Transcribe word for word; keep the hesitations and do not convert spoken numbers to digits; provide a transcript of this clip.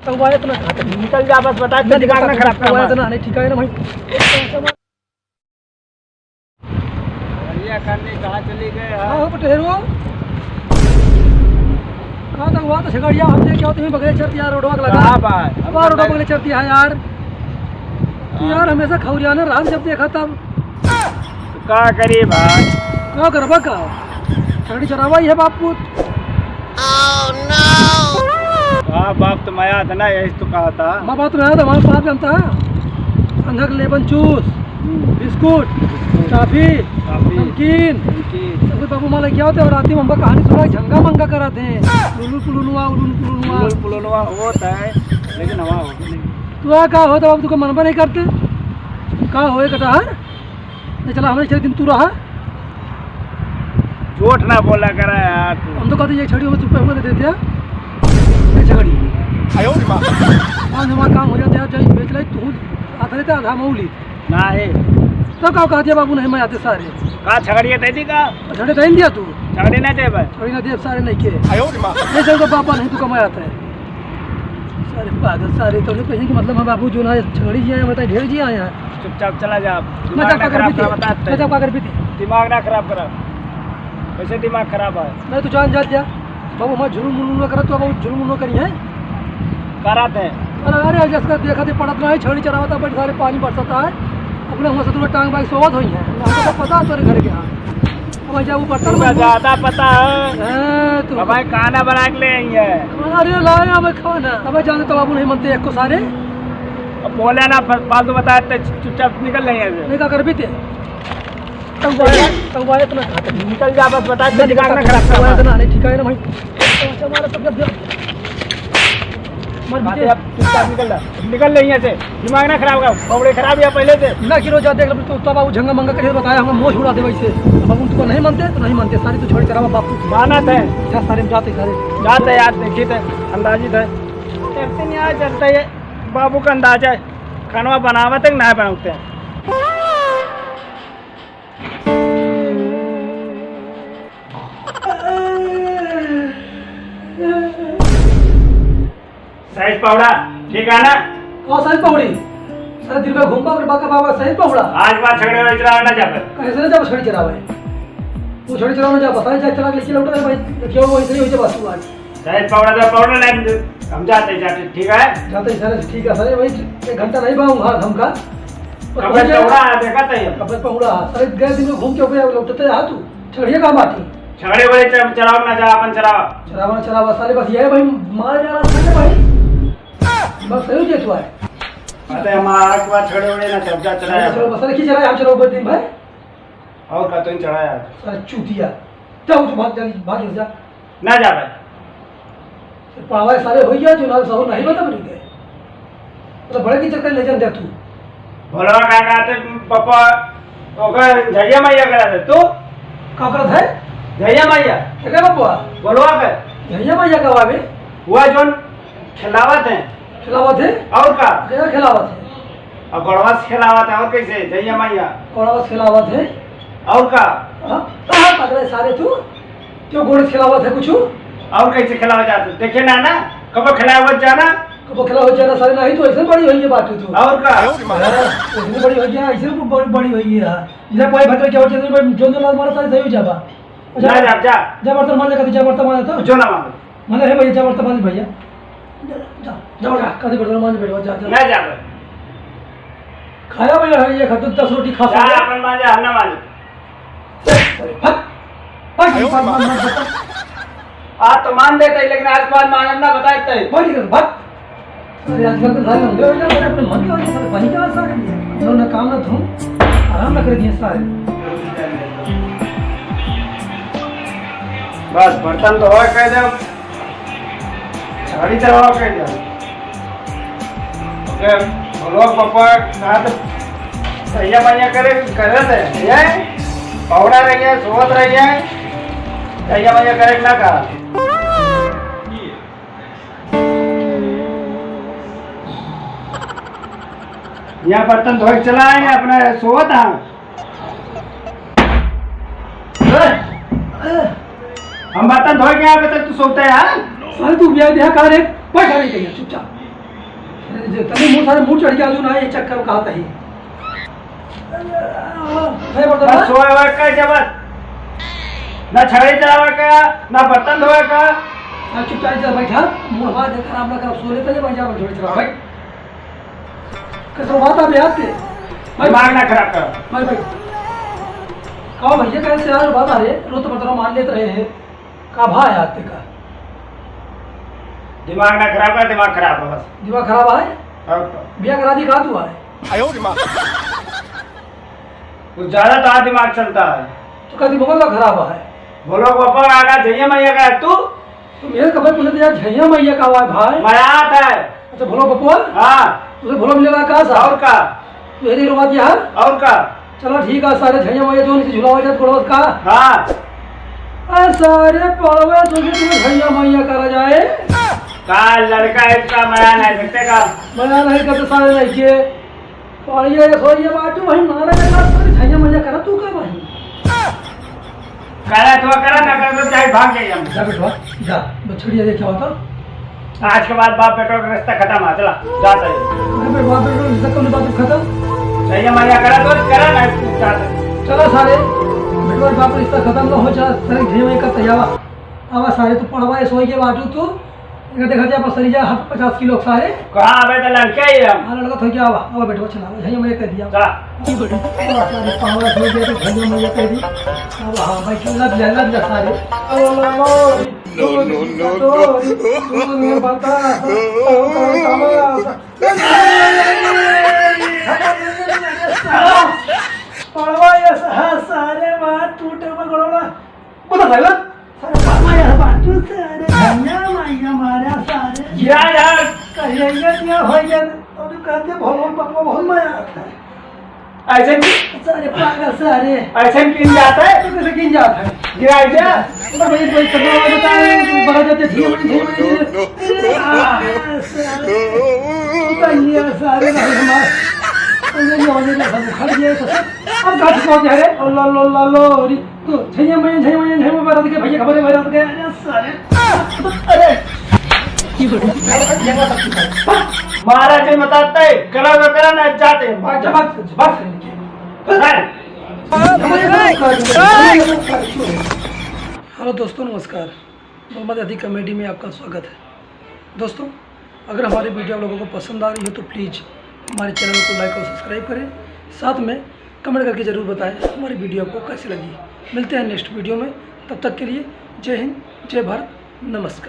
तो हुआ इतना घात है। निकल जा, बस बता, ना, दिमाग ना खराब कर, हुआ हमारा। इतना नहीं, ठीक है ना भाई। बढ़िया करने कहाँ चली गए हैं? हाँ, हो पटेरो। कहाँ तक हुआ तो झगड़िया, हम देख के आते हैं, बगले चढ़ती यार, रोडवा के लगा। कहाँ बात? अब रोडवा बगले चढ़ती है यार। तू यार हमेशा खौरियाने रात जब देखा तब। तो का करी भाई? का करबा का? छगड़ी चरावा ही है बाप पूत। हाँ, बाप तो माया था ना, यही तो कहा था। माँ बाप तो माया था, हमारे बाप जानता है। संझा के लेमन चूस, हम्म। बिस्कुट, बिस्कुट, टॉफी, टॉफी, नमकीन, नमकीन। सब कुछ बाबू माँ लेके आते और राती में हमका कहानी सुना, झंगा मंगा कराते हैं। लुलु पुलुनुआ, उलुन पुलुनुआ। लुलु पुलुनुआ होता है, लेकिन हमारा होता नहीं। तू आ का होता बाबू, तुका मनबा नहीं करते? का होए कटहर? नहीं चला, हमें छह दिन तू रहा। झूठ ना बोला करा यार तू। हम तो कहते ये छड़ी हमें चुप्पे हुए दे दिया। ये छड़ी। आयो रे माँ। आज हमारा काम हो जाता यार, जाई बेच लाई तू। आधा लेते आधा मऊ ली। ना है। तो का कहा दिया बाबू, नहीं मैं आते सारे। का छगड़िया दे दी का? छड़ी दे दिया तू। छड़ी ना दे भाई। छड़ी ना दे सारे नहीं के। आयो रे माँ। नहीं चल तो बाबा नहीं तू कमाया आता है। सारे पागल, सारे तो नहीं कहीं कि मतलब हम बाबू जो ना छगड़ी जी आए, मतलब ढेर जी आए हैं। चुपचाप चला जा, दिमाग ना खराब कर, बता। मजाक कर पीते। दिमाग ना खराब करा। वैसे दिमाग खराब है। नहीं तो जान जा, जा। बाबू, हमारा जुलुम उलुम ना करा, तो बाबू जुलुम उलुम करी है। कराते हैं। अरे, अरे, जैसे देखा थे, पड़त ना है, छड़ी चरावता, बड़ी सारे पानी बरसता है। अपने हुआ से तुम्हें टांग बाई सोवत हुई है। हमको तो पता है तोरे घर के यहाँ। अब जब वो बर्तन तोरा मंजू-, ज्यादा पता है। हाँ, तो अब भाई खाना बना के ले आई है। अरे, लाए अब खाना। अब जाने तो बाबू नहीं मानते एक को सारे। अब बोला ना, फा-, फालतू बताए, ते चुपचाप निकल नहीं है। नहीं, का कर भी ते? तब आया, तब आया इतना घात है। निकल जा, बस बता, दिमाग ना खराब कर। इतना नहीं, ठीक है ना भाई? अच्छा, हमारा सब जब, जब मर बात है, अब चुपचाप निकल जा। निकल ले यहाँ से, दिमाग ना खराब कर, बबड़े खराब है पहले से। ना कि रोज जाते हैं, तो तब बाबू झंगा मंगा करके बताया, हम मोछ उड़ा दे वैसे। अब हम तुमको नहीं मानते, तो नहीं मानते, सारी तो छोड़ चलावा बापू। मानत है। जा सारे में जाते सारे। जाते यार, देखिए थे, अंदाजित है। चलते नहीं आया, चलता है, बाबू का अंदाजा है, खानवा बनावत है कि ना बनावते हैं। सही पौड़ा, ठीक है ना? कौन सही पौड़ी? सारे दिन भर घूमबा, ओकरे बाद का बाबा सही पौड़ा। आज बात छगड़े वाली चलावे ना जाबे। कैसे ना जाबे छड़ी चरावे? तू छड़ी चरावे ना जा, बताए जा, चला के लेके लौटा है भाई। देखियो, वही सही हो जाबा तू आज। सही पौड़ा तो पौड़ा नहीं, हम जाते, जाते, ठीक है? जाते ही सारे, ठीक है, सारे वही एक घंटा नहीं बाहूंगा हमका। पर कब पहुंच जाए। पौड़ा देखा था ये? कब पौड़ा? सारे गए दिन में घूम के हो गया, लौटते रहा तू। छगड़िया कहाँ बाटी? छगड़े वाले चर-, चराव ना जा, अपन चराव। चरावा, चरावा, साले बस ये है भाई, मार डाला साले भाई। बस सही हो जाए तू आए। अरे हमारा के बाद छगड़े वाले ना चर-, जा चराया। चलो बस, साले की चराया, हम चलो बस दिन भाई। और का तो नहीं चढ़ाया। साले चूतिया। जा उठ, भाग जल्दी, भाग यहाँ से जा। ना जा भाई। तो पावा साले हो गया, जो ना सहूर नहीं बता बनी गए। तो बड़े की चक्कर ले जान दे तू। भोलवा का कहते पापा, ओकर झैया मैया करा दे तू। का करत है? झैया मैया। एकर बबुआ? भोलवा के। झैया मैया का बाबे? हुआ जोन खिलावत है। खिलावत है? और का? के खिलावत है? अब गोड़वा से खिलावत है, और कैसे? झैया मैया। गोड़वा से खिलावत है? और का? हाँ? कहाँ पकड़े सारे तू? क्यों गोड़ खिलावत है कुछ? और कैसे खिलावा जात है? देखे ना, ना, कबो खिलावत जाना। कबो खिलावत जाना, सारे नहीं तो ऐसे बड़ी होई है बात तू। और का? हाँ, ऐसे बड़ी होई है, ऐसे बड़ी, बड़ी होई है। इधर कोई भटक जाओ, जैसे भाई, जो जो लाल मारा, सारे सही हो जाबा। जा, जा, जा। जा बर्तन मांज, जा बर्तन मांज तो। जो ना मांज। मांज, हे भैया, जा बर्तन मांज भैया। जा, जा, जा, जा, कभी बर्तन मांज बैठो, जा, जा। ना जा भाई। खाया भैया, ये खा, तू दस रोटी खा जा, सकते। अपन मांज, हम ना मांज। अरे, भाग। भाग, आयो भाग, मार। भाग, भाग, भाग। आज तो मान देते, लेकिन आज बाद मानब ना, बताए तय। भाग इधर, भाग। अरे, आजकल तो सारे लंबे हो गए, अरे, अपने मन के वजह से वही क्या ऐसा कर दिया? जो ना काम ना धूम, आराम ना कर दिए सारे। बस, बर्तन तो और कह दे। छड़ी चलाओ के जा। ओके, बोलो पापा, कहाँ तो सैया मैया करे, करत है, ये? पौड़ा रही है, सोवत रही है, सैया मैया करे ना कहा। यहाँ बर्तन धोए के चला है, अपना सोवत है। हम बर्तन धोए के आवे तक तू सोता है, हाँ? साले तू ब्याह दिया का रे? बैठा नहीं कहीं, चुपचाप। अरे, जे तनी मुंह सारे मुंह चढ़ गया जो ना, ये चक्कर में कहा तही। नहीं बता बस ना। सोए हुए का जबत। ना छड़ी चलावे का, ना बर्तन धोए का। हाँ, चुपचाप से बैठा, मुंह हवा दे, खराब ना कर, सो लेते हैं, मैं जा, मैं झोड़ी चला, बैठ। कैसे बात आप याद थे? भाई, दिमाग ना खराब कर। भाई, भाई। कहो भैया, कैसे यार बात आ रहे, रोज तो बतरा मान लेते रहे हैं। का भा है आते का? दिमाग ना खराब कर, दिमाग खराब है बस। दिमाग खराब है? और का? बिया करा दी का तू आए? आयो रे माँ। कुछ ज्यादा तो दिमाग चलता है। तो का दिमाग का खराब है? बोलो पापा, आगा झैया मैया का है तू? तो मेरे कपड़े पूछे तो यार, झैया मैया का आवाज भाई। मैं आता है। अच्छा, भोलो बपुआ? हाँ। तुझे भोलो मिलेगा का सा? और का? तू यही रोवा दिया है? और का? चला ठीक है, सारे झैया मैया जो उनसे झुलावा जात, गोड़वा का? हाँ। आ, सारे पड़वे तुझे, तुझे झैया मैया करा जाए। का लड़का है इसका, मया नहीं सकते का? मया नहीं करते सारे लड़के। पड़िया ये सोइए बाटू, वही मारा जाता, सारे झैया मैया करा, तू का वही? करा तो करा, ना करा तो चाहे भाग जाइए हम। जा बेटवा, जा, बछड़िया देखे हो तो। आज के बाद बाप बेटवा का रिश्ता खतम है, चला, जा चलिए। अरे बे, बाप बेटवा का रिश्ता कौन बात खतम? सही है, मजा करा तो करा, ना जा चलिए। चला सारे, बेटवा बाप का रिश्ता खतम ना हो, चला, सारे घेरे में इकट्ठे आवा। आवा सारे, तू पड़वा ये सोई के बाटू तू, इनका देखा जाए, पसरी जा, हट पचास किलो सारे। कहाँ अबे तो लड़के ही हम। हाँ, लड़का तो क्या आवा, आवा बेटवा चला, आवा, झैया मैया कह दिया। चला। आवा सारे, पावड़ा सोई गया तो झैया मैया कह दी। आवा, हाँ भाई, लग जा, लग जा सारे। आवा, आवा, आवा। No, no, no, no। तू नहीं बता, तू नहीं बता। पड़वा ये सा-, सारे बात टूटे में गड़ोड़ा। बता सारे बात। सारे बात में यह बात टूटे, अरे भैया, भैया मारा सारे। गिरा यार। कहिए ये क्या हो गया? और कहते भगवान बाबा बहुत मजा आता है। ऐसे भी सारे पागल सारे। ऐसे भी किन जाता है? तो कैसे किन जाता है? गिराई जा। तो भाई, कोई करने वाला बता रहे हैं, बड़ा जाते थे, वही थे, वही थे। आ, सारे। तो ये सारे भाई हमारे। तो ये लोग ये सब खड़ गए, तो सब। अब गाछ को जा रहे, ओ लो, लो, लो, लो, री। तो झैया मैया, झैया मैया, झैया मैया, रात के भैया खबर है, भाई, रात के। अरे सारे। अरे। महाराज जी बताते, करा तो करा, ना जाते, भाग जा, भाग, भाग। हेलो दोस्तों, नमस्कार। बलमा दादी comedy में आपका स्वागत है। दोस्तों, अगर हमारी video आप लोगों को पसंद आ रही हो तो please हमारे channel को like और subscribe करें। साथ में comment करके ज़रूर बताएं हमारी video आपको कैसी लगी। मिलते हैं next video में, तब तक के लिए जय हिंद, जय भारत, नमस्कार।